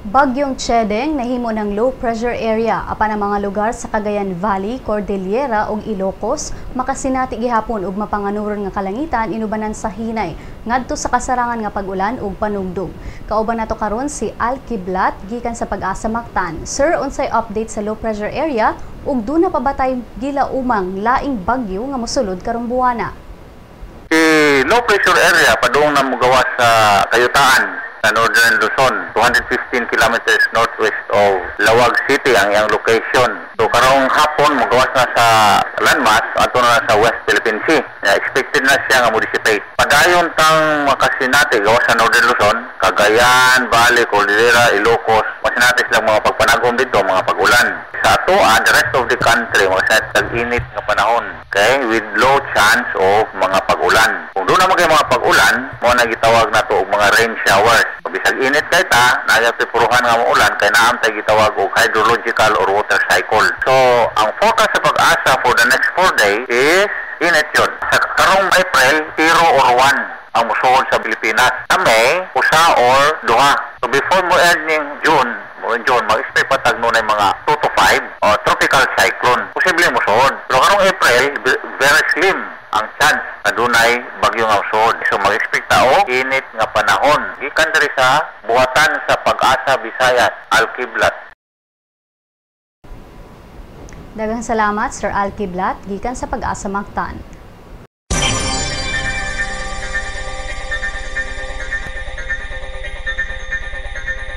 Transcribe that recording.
Bagyong Chedeng nahimo ng low pressure area, apan ang mga lugar sa Cagayan Valley, Cordillera ug Ilocos makasinati gihapon og mapanganuron nga kalangitan inubanan sa hinay ngadto sa kasarangan nga pag-ulan ug panugdog. Kauban nato karon si Al Kiblat gikan sa Pag-asa Mactan. Sir, unsay update sa low pressure area ug duna pa ba tay gilaumang laing bagyo nga mosulod karong buwana? Si low pressure area padung na mogawas sa kayutaan sa Northern Luzon, 215 kilometers northwest of Laoag City ang iyang location. So karong hapon mogawas na sa landmass ato na sa West Philippine Sea. Yeah, expected na siya nga mo-dissipate. Padayon tang makasinati gawas sa Northern Luzon, Cagayan Valley, Cordillera, Ilocos, masinati silang mga pagpanagom dito, mga pag-ulan. Sa atoa, the rest of the country, mga tag-init nga panahon. Okay, with low chance of mga pag-ulan. Kung duna man kay mga pag-ulan, mao na gitawag nato og mga rain showers. Bisag init kay ta, naa tay puruhan nga muulan kay naa man tay gitawag og hydrological or water cycle. So, ang forecast sa Pag-asa for the next 4 days is init yun. Sa karong April, 0 or 1 ang musuod sa Pilipinas. Sa May, usa or duha. So before mo end ning June, mo in June, mag-expect pa tag nunay mga 2 to 5 tropical cyclone. Posible musuod. Pero karong April, very slim ang chance na dunay bagyo nga musuod. So mag-expect ta og init nga panahon. Gikan diri sa buhatan sa Pag-asa Visayas, Al-Kiblat. Daghang salamat, Sir Al Kiblat gikan sa Pag-asa Mactan.